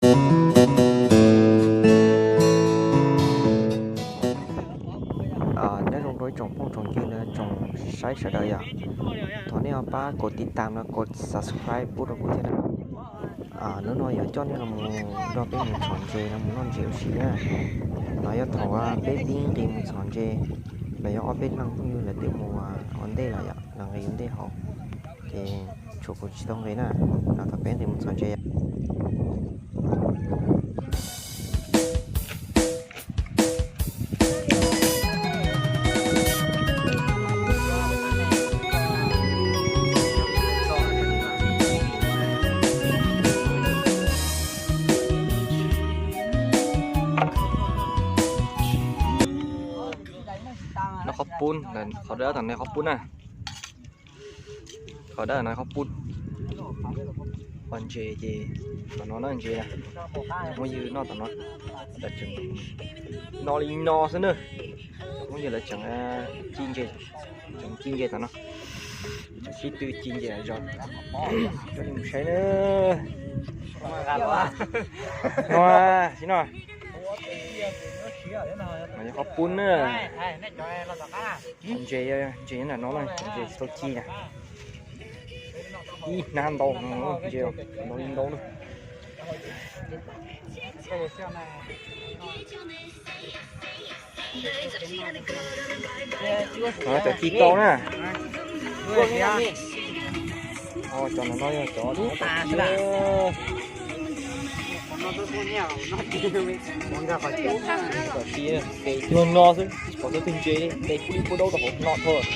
Nyob zoo rau ib tsoom phooj tsoom ywg los tsoom saib sawv daws yom. Thov nej pab kom tiv tam los kom subscribe pub rau kuv thiab na. Hnub no yuav coj nej los mus nrog peb mus txhom ntses no mus noj ntses ua si na. No yog thaum peb pib nqis mus txhom ntses, los yog ob peb leeg phooj ywg lawv twb mus ua ntej lawm yom, lawv nqis ua ntej hauv, ces tshuav kuv tsis tau nqis na. No thaum peb nqis mus txhom ntses. Noj qhob pub, qhov dawb tom no qhob pub na. Qhov dawb no qhob pub. Qhov ntses ces tom no noj ntses na. Muab ywg noj tom no. Tseem noj li no xwb na. Muab ywg lawv tseem ci ntses, tseem ci ntses tom no. Tseem sib tw ci ntses zog. Coj nej mus saib na. No, sib no. Qhob pub na. Ntses, ntses nram no na, ntses tsis tau ci na. Ib hnab ntau no, ntses ntau li ntau na. Cov ci tau na. Cov no yog cov ci. Cov ci tes cuag no xwb, tsis pom tau tus ntses li, tes kub li kub daub rau hauv no thawj.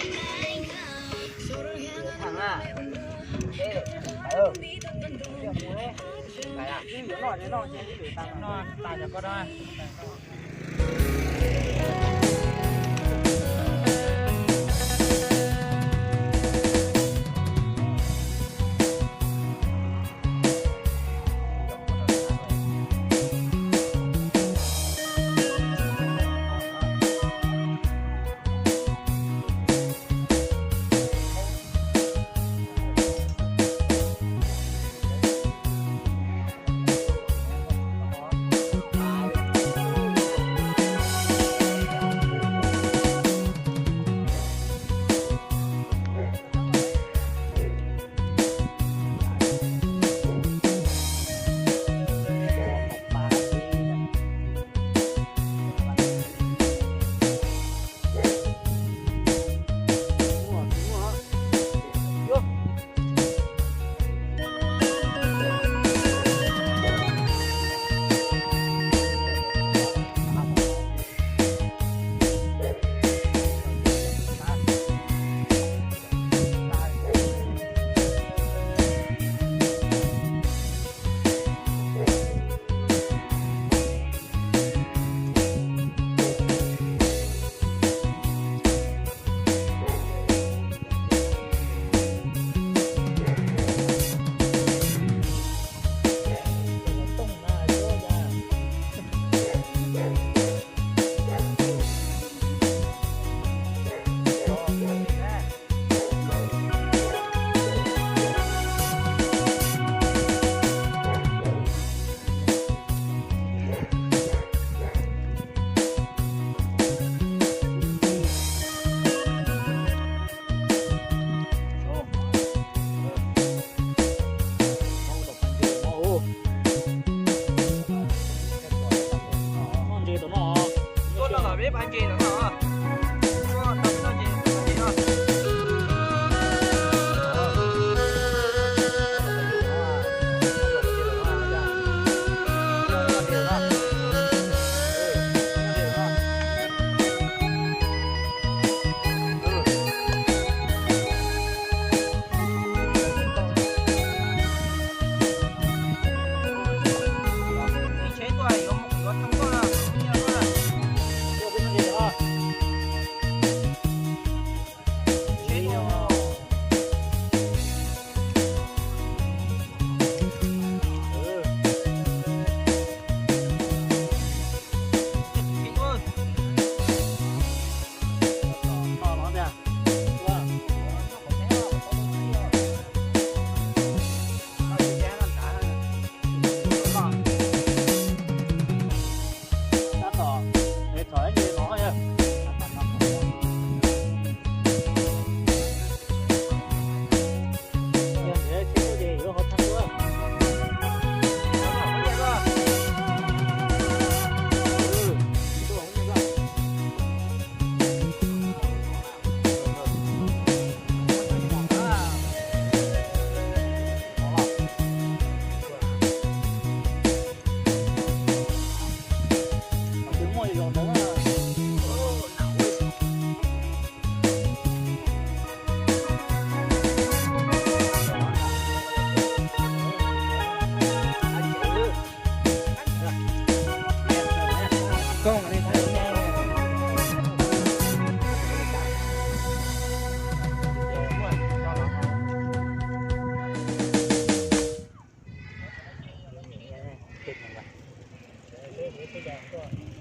Kuv tej yam tuaj.